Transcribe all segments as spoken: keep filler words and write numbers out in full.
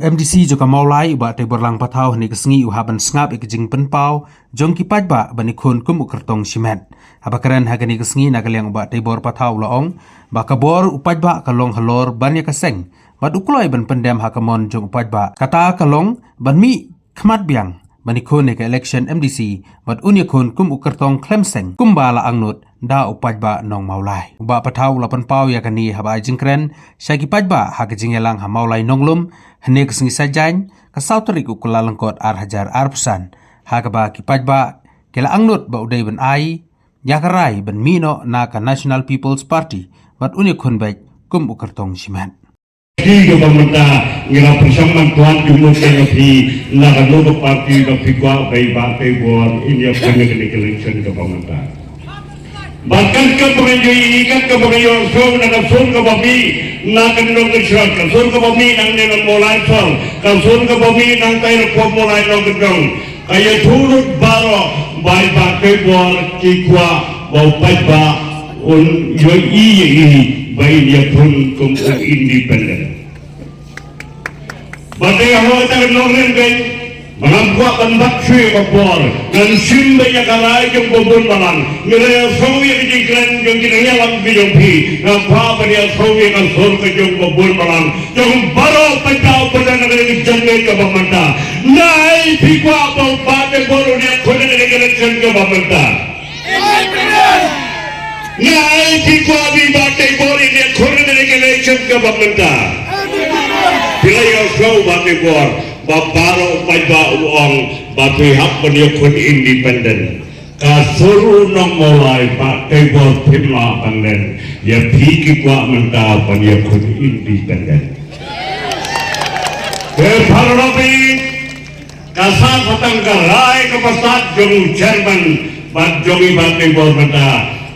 M D C jong ka Mawlai u Bah Teibor Lang Pathaw hynne ka sngi u hap ban sngap ïa ka jingpynpaw jong ki paidbah ban ïakhun kum u kyrtong shimet. Haba kren ha kane ka sngi na ka liang u Bah Teibor Pathaw u la ong ba ka bor u paidbah ka long halor ban ïa ka seng bad u kloi ban pyndem ha ka mon jong u paidbah. Kata ka long ban mih khmat biang ban ïakhun ïa ka election M D C bad un ïakhun kum u kyrtong khlem seng kumba la angnud da u paidbah nong Mawlai. U Bah Pathaw u la pynpaw ïa kane haba ai jingkren sha ki paidbah ha ka jingïalang ha Mawlai Nonglum hynne ka sngi Saitjaiñ ka saw tarik u Kyllalyngkot ar hajar arphew san, ha kaba ki paidbah ki la angnud ba u dei ban ai ïa ka rai ban mih noh na ka National People's Party bad un ïakhun beit kum u kyrtong shimet. Ki kaba mynta ngi la pyrshang ban tuan jingmut ïa phi na kano ka party ba phi kwah ba i Bah Teibor in ïakhun ha kane ka election kaba mynta. Bad kat kaba ngi ïohi, kat kaba ngi ïohsngew na ka sur kaba mih na ka Nongkrem, ka sur kaba mih na ka Mawlai Sur, ka sur kaba mih na ka Mawlai Nongkrem. Ka ïathuh lut baroh ba i Bah Teibor ki kwah ba u paidbah un ïohi ïa i ba in ïakhun kum u independent. Ba dei ha kata ka nongrim kein ba ngam kwah ban bat shuh ïa ka por, ngan shim beit ïa ka rai jong uba bun balang. Ngi la ïasngew ïa ka jingkren jong ki nongïalam ki jong phi. Nga kwah ban ïasngew ïa ka sur ka jong uba bun balang, jong baroh paidbah paidbah na ka jylla kaba mynta. Nai phi kwah ba u Bah Teibor un ïakhun ha ka election kaba mynta? Nai phi kwah ba i Bah Teibor in ïakhun ha ka election kaba mynta? Phi la ïohsngew Bah Teibor ba baroh paidbah u ong ba phi hap ban ïakhun independent. Ka sur u nong Mawlai Bah Teibor phim lah ban len. Ïa phi ki kwah mynta ban ïakhun independent. Te paralok, ka sah pateng ka rai kaba sah jong u chairman bad jong i Bah Teibor mynta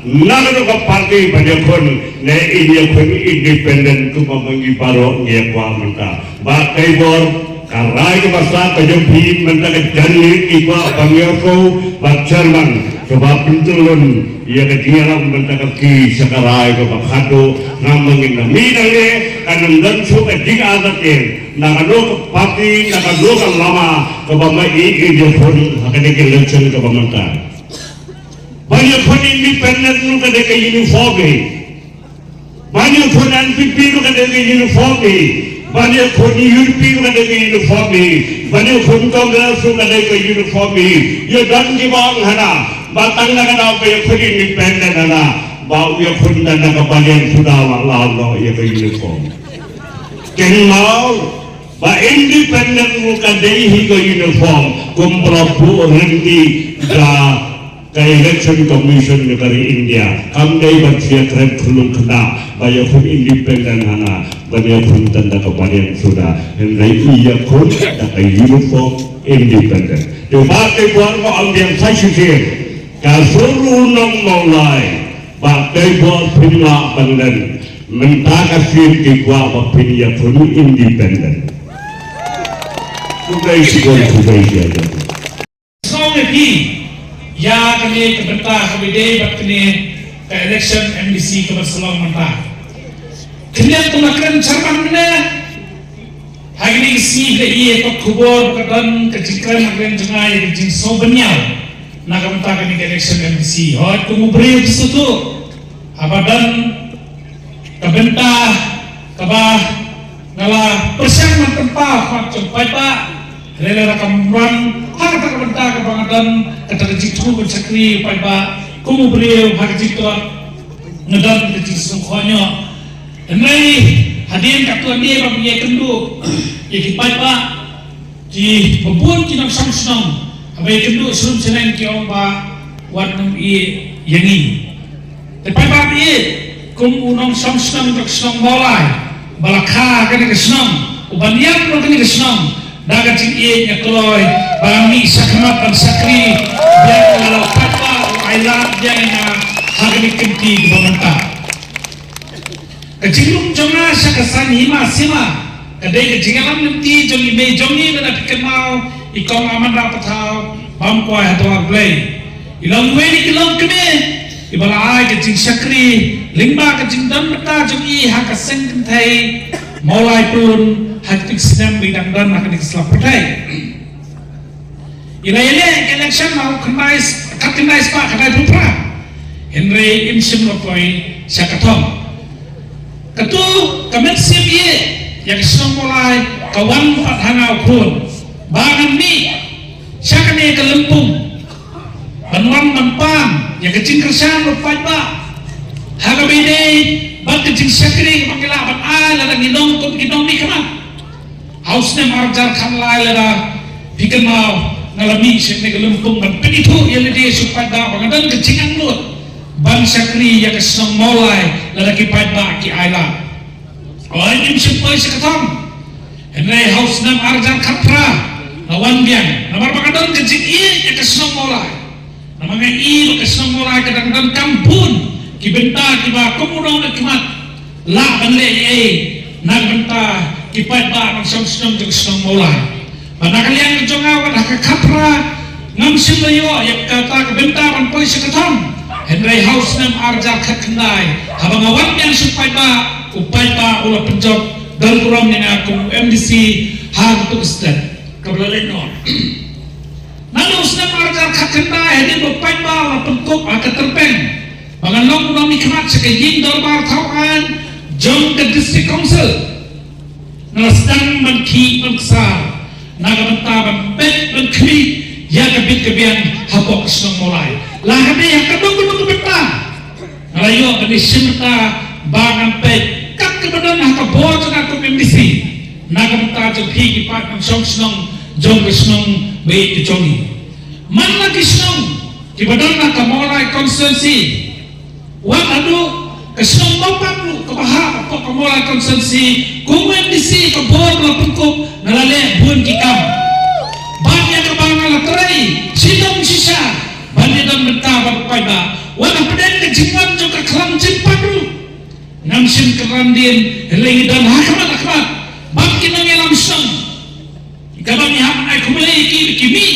na kano ka party ban ïakhun ne in ïakhun independent kumba ma ngi baroh ngi ïa kwah mynta. Bah Teibor, ka rai kaba sah ka jong phi mynta ka janmiet i kwah ban ïoh ko bad chairman kaba pyntyllun ïa ka jingïalang mynta ka sngi sha ka rai kaba khadduh. Namar ngin ym mih nangne kan ym don shuh ka jingartatien na kano ka party na kano ka lama kaba ma i i ïakhun ha kane ka election kaba mynta. Ban ïakhun independent ruh ka dei ka uniform hi. Ban ïakhun N P P ruh ka dei ka uniform hi. Ban ïakhun U D P ruh ka dei ka uniform hi. Ban ïakhun Congress ruh ka dei ka uniform hi. Ïa don kiba ong hana ba tang na ka daw ba ïakhun independent hana ba u ïakhun tang na ka banyan suda la law noh ïa ka uniform. Kynmaw ba independent ruh ka dei hi ka uniform kumba la buh ryntih da ka Election Commission jong ka ri India. Kam dei ban ïa kren khyllung khynnah ba ïakhun independent hana ba ïakhun tang da ka banyan suda. Hynrei i ïakhun da ka uniform independent. Te Bah Teibor, nga ong biang sa shisien, ka sur u nong Mawlai Bah Teibor phim lah ban len. Mynta ka sien ki kwah ba phin ïakhun independent. Khublei shibun, khublei shibun. Sngewbha ïa kane ka bynta kaba dei bad kane ka election M D C kaba sa long mynta. Kane ka la kren chairman mynne. Ha kine ki sngi ki la ïoh ka khubor ba ka don ka jingkren ha kren jong nga ïa ka jingsngewbha na ka bynta kane ka election M D C. Hooid, kum u briew ki sngewthuh. Haba don ka bynta kaba nga la pyrshang ban pynpaw ha khmat jong paidbah. Lada kam wan ha kata ka bynta kaba nga don kata ka jingthmu ban shakri paidbah kum u briew ha ka jingthoh nga don ka jingsngewkhoh noh. Hynrei hadien katto katne ba ïakynduh ïa ki paidbah, ki babun ki nongshong shnong haba ïakynduh shlur shnong ki ong ba wat nym ïeh ïa ngi. Te paidbah ïeit, kum u nongshong shnong jong ka shnong Mawlai ba la kha kane ka shnong, u ban ïap noh kane ka shnong da ka jingïeit ïa kloi ba ngi shakhmat ban shakri biang ïa la u paidbah u ailad biang ïa nga ha kane ka kynti kaba mynta. Ka jingrung jong nga sha ka saiñ hima sima ka dei ka jingïalam lynti jong i mei jong ngi, lada phi kynmaw i Kong Amanda Pathaw bam kwai ha dwar Blei. I long iwei na ki longkmie iba la ai ka jingshakri lyngba ka jingdon bynta jong i ha ka seng kynthei Mawlai Pun Ha kane ka snem ba i dang don ha kane ka sla pyrthei. I la ïaleh ka election ha u khyndai, khatkhyndai spah khyndaiphew phra. Hynrei im shym la poi sha ka thong. Kato ka mynsiem ïa ka shnong Mawlai ka wan pat ha nga u khun ba ngan mih sha kane ka lympung ban wan ban pan ïa ka jingkyrshan u paidbah ha kaba ïadei bad ka jingshakri kaba ngi lah ban ai lada ngi long kum ki nongmihkhmat. Ha u snem ar hajar khatlai lada phi kynmaw, nga la mih sha kane ka lympung ban pynithuh ïa lade sha u paidbah ba nga don ka jingangnud ban shakri ïa ka shnong Mawlai lada ki paidbah ki ailad. Oi, ngim shym poi sha ka thong. Hynrei ha u snem ar hajar khatphra nga wan biang namar ba nga don ka jingïeit ïa ka shnong Mawlai. Namar nga i ba ka shnong Mawlai ka dang donkam bun ki bynta kiba kum u nongmihkhmat lah ban leh ei ei na ka bynta ki paidbah nongshong shnong jong ka shnong Mawlai. Bad na ka liang ka jong nga wat ha ka khatphra ngam shym la ïoh ïa kata ka bynta ban poi sha ka thong. Hynrei ha u snem ar hajar khatkhyndai haba nga wan biang sha u paidbah, u paidbah u la pynjop don burom ïa nga kum u M D C ha kato ka stet kaba la leit noh. Naduh u snem ar hajar khatkhyndai hadien ba u paidbah u la pynkup ha ka tyrpeng ba ngan long u nongmihkhmat sha ka ïing dorbar thaw aiñ jong ka District Council, nga la sdang ban khih ban ksar na ka bynta ban peit ban khmih ïa ka bit ka biang hapoh ka shnong Mawlai. La hadien ha kano kano ka bynta nga la ïoh ban ïashim bynta ba ngan peit kat kaba don ha ka bor jong nga kum M D C na ka bynta jong phi ki paid nongshong shnong jong ka shnong ba ïeit ka jong ngi. Man la ki shnong kiba don ha ka Mawlai constituency, wat haduh ka shnong Mawpat ruh kaba hap hapoh ka Mawlai constituency, kum u M D C ka bor ba la pynkup nga la leh bun ki kam. Bad ïa kaba nga la trei shitom shisha ban ïadon bynta bad u paidbah. Wat hapdeng ka jingwan jong ka khlam jingpang ruh ngam shym kynran dien, hynrei ngi don ha khmat ha khmat bad ki nongïalam shnong. Kaba ngi hap ban ai khublei ïa ki ba ki mih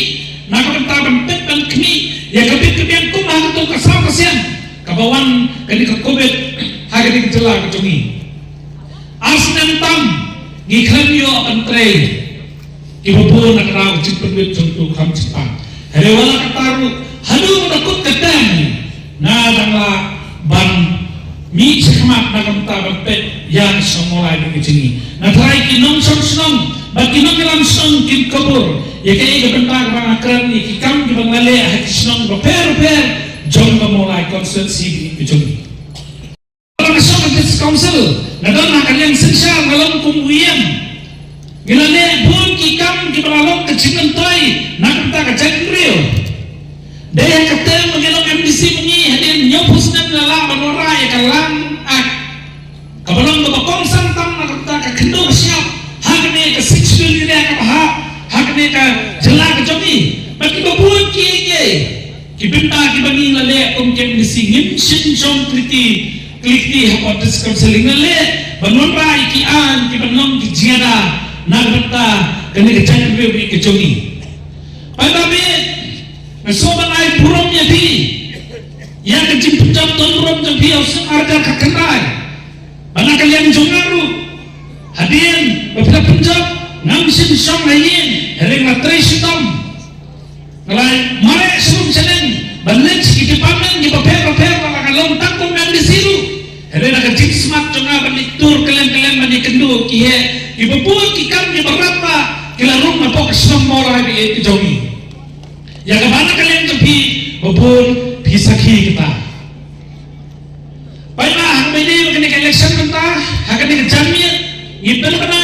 na ka bynta ban peit ban khmih ïa ka bit ka biang kum ha kato ka saw ka sien kaba wan kane ka Covid ha kane ka jylla ka jong ngi. Ar snem tam ngi khlem ïoh ban trei kiba bun na ka daw ka jingpynwit jong uto u khlam jingpang. Hynrei wat la katta ruh haduh ba kut ka tem nga dang lah ban mih shakhmat na ka bynta ban peit ïa ka shnong Mawlai bad ka jong ngi. Nga tharai ki nongshong shnong bad ki nongïalam shnong kin kyrpad ïa kaei ka bynta kaba nga kren, ïa ki kam kiba nga la leh ha ki shnong bapher bapher jong ka Mawlai constituency bad ka jong ngi. Ba nga shong ha District Council nga don ha ka liang synshar, nga long kum u E M. Ngi la leh bun ki kam kiba la long ka jingmyntoi na ka bynta ka jaitbynriew. Dei ha ka tem ba ngi long M D C ma ngi, hadien hynñiewphew snem nga lah ban wanrah ïa ka Land Act kaba long kaba kongsan tam na ka bynta ka khyndew ka shyiap ha kane ka Sixth Schedule area kaba hap ha kane ka jylla ka jong ngi. Bad kiba bun kiei kiei ki bynta kiba ngi la leh kum ki M D C ngim shym shong kylli kti kylli kti hapoh District Council. Ngi la leh ban wanrah ïa ki aiñ kiban long ki jingïada na ka bynta kane ka jaitbynriew ka jong ngi. Paidbah, nga sngewbha ban ai burom ïa phi ïa ka jingpynjop don burom jong phi ha u snem ar hajar khatkhyndai. Bad na ka liang jong nga ruh, hadien ba phi la pynjop ngam shym shong ha ïing, hynrei nga la trei shitom. Nga la mareh sharum shaneng ban leit sha ki department kiba pher bapher, ba nga la long tang kum M D C ruh, hynrei na ka jingsmat jong nga ban leit tur kylleng kylleng ban ïakynduh ki heh, kiba bun ki kam kiba radbah ki la rung hapoh ka shnong Mawlai ba ïeit ka jong ngi. Ïa kaba na ka liang jong phi ba bun phi sakhi kata. Paidbah, ha kaba ïadei bad kane ka election mynta, ha kane ka janmiet ngi pynbna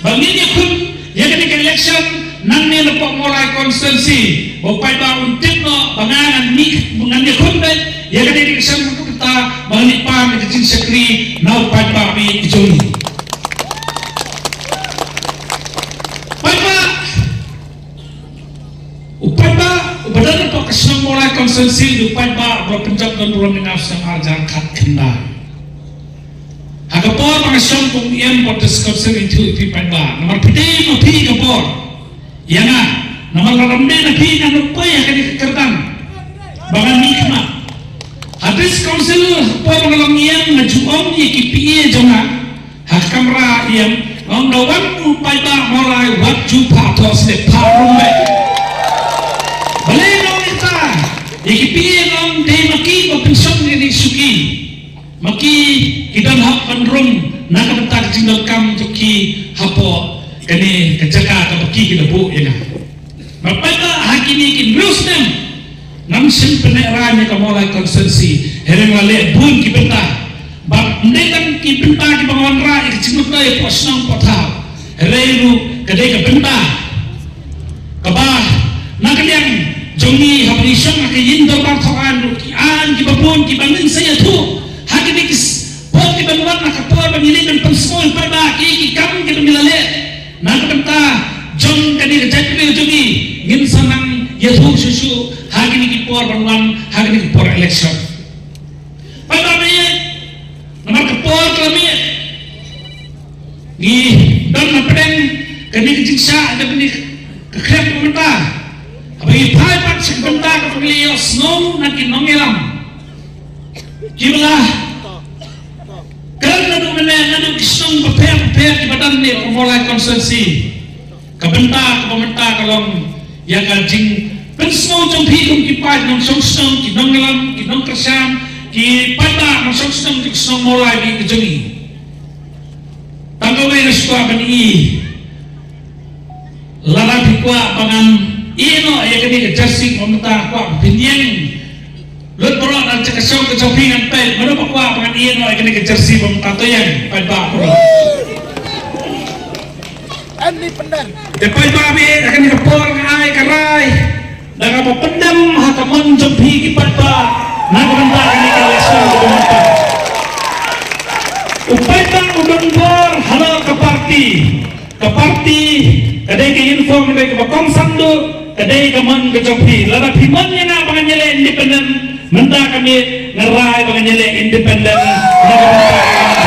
ba ngin ïakhun ïa kane ka election nangne napoh Mawlai constituency. Ba u paidbah un tip noh ba nga ngan mih, ngan ïakhun beit ïa kane ka election, mynta ba ngan ïa pan ïa ka jingshakri na u paidbah ba ïeit ka jong ngi. Paidbah, u paidbah uba don hapoh ka shnong Mawlai constituency u dei u paidbah uba la pynjop don burom ïa nga ha u snem ar hajar khatkhyndai. Ha ka por ba nga shong kum u E M hapoh District Council, nga ïathuh ïa phi paidbah, namar phi dei ma phi ka bor ïa nga, namar lada ym dei na phi ngan ym poi ha kane ka kyrdan ba ngan mihkhmat. Ha District Council ha ka por ba nga long E M nga ju ong ïa ki P A jong nga ha ka kamra E M, nga ong, da wan u Pai Sdep pha rum bad balei nong ita ïa ki phi nong dei ma ki ba pynshong ïa ki shuki. Ma ki ki don hok ban rum na ka bynta ka jingdonkam jong ki hapoh kane ka jaka kaba ki ki da buh ïa nga. Bad paidbah ha kine ki hynriew snem ngam shym pyneh rang ïa ka Mawlai constituency. Hynrei nga leh bun ki bynta. Bad ym dei tang ki bynta kiba nga wanrah ïa ka jingmyntoi hapoh shnong hapoh thaw. Hynrei ruh ka dei ka bynta kaba na ka liang jong ngi haba ngi shong ha ka ïing dorbar thaw aiñ ruh ki aiñ kiba bun kiba ngin sa ïathuh ha kine ki s-, por kiban wan, ha ka por ba ngi leit ban pynsngew ïa paidbah ki, ki kam kiba ngi la leh na ka bynta jong kane ka jaitbynriew jong ngi, ngin sa nang ïathuh shuh shuh ha kine ki por ban wan, ha kine ki por election. Paidbah ba ïeit, namar ka por ka la miet. Ngi don hapdeng kane ka jingshah kaba ngi ka khlem ka bynta. Haba ngi phai pat sha ka bynta kaba ngi la ïohsngew na ki nongïalam kiba la kren naduh mynne naduh ki shnong bapher bapher kiba don ne ka Mawlai constituency. Ka bynta kaba mynta ka long ïa ka jingpynsngew jong phi kum ki paid nongshong shnong, ki nongïalam, ki nongkyrshan, ki paidbah nongshong shnong jong ka shnong Mawlai ba ïeit ka jong ngi. Tang kawei nga sngewkwah ban ïohi. Lada phi kwah ba ngan ïeh noh ïa kane ka jersey ba mynta, kwah ba phin ïeng lut baroh na ka shnong ka jong phi, ngan peit mano ba kwah ba ngan ïeh noh ïa kane ka jersey ba mynta, to ïeng paidbah baroh. Independent. Te paidbah ba ïeit, ha kane ka por nga ai ka rai da kaba pyndem ha ka mon jong phi ki paidbah na ka bynta kane ka election kaba mynta. U paidbah u don bor halor ka party. Ka party ka dei ka uniform, ka dei kaba kongsan duh, ka dei ka mon ka jong phi. Lada phi mon ïa nga ba ngan ïaleh independent, mynta ka miet nga rai ba ngan ïaleh independent na ka bynta ka mon.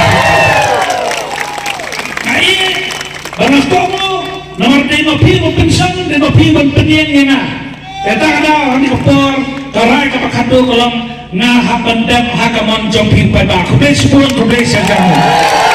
Nga ïeit ba nga kohnguh namar dei ma phi ba pynshong, dei ma phi ban pynïeng ïa nga. Kata ka daw ha kane ka por ka rai kaba khatduh ka long nga hap ban dem ha ka mon jong phi paidbah. Khublei shibun, khublei shihajar nguh.